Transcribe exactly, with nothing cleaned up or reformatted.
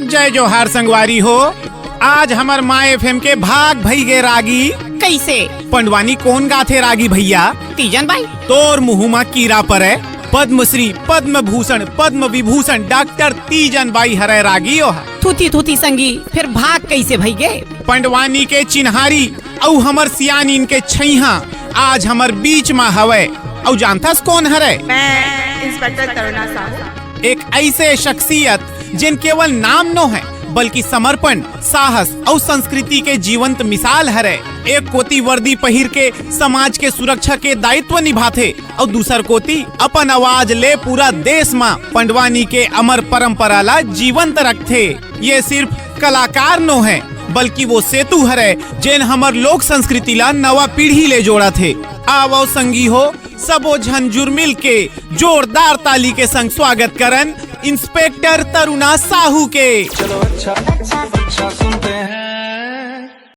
जय जोहार संगवारी हो। आज हमर माय एफएम के भाग भई गे रागी। कइसे? पंडवानी कोन गाथे रागी भइया? तीजन बाई। तोर मुंह म कीरा परे। पद्मश्री, पद्म भूषण, पद्म विभूषण डॉक्टर तीजन बाई हरय रागी ओह। थूथी थूथी संगी, फेर भाग कइसे भई गे? पंडवानी के चिन्हारी अउ हमर सियानिन के छइहां आज हमर बीच म हवय। अउ जानथस कोन हरय? मैं इंस्पेक्टर तरुणा साहू। एक अइसे शख्सियत जेन केवल नाम नो हे, बल्कि समर्पण, साहस अउ संस्कृति के जीवंत मिसाल हरय। एक कोती वर्दी पहिर के समाज के सुरक्षा के दायित्व निभाथे अउ दूसर कोती अपन आवाज ले पूरा देश म पंडवानी के अमर परंपरा ला जीवंत रखथे। ये सिर्फ कलाकार नो हे, बल्कि वो सेतु हरय, जेन हमर लोक संस्कृति ला नवा पीढ़ी ले जोड़त हे। आवव संगी हो, सबो झन जुरमिल के जोरदार ताली के संग स्वागत करन इंस्पेक्टर तरुणा साहू के। चलो अच्छा, अच्छा सुनते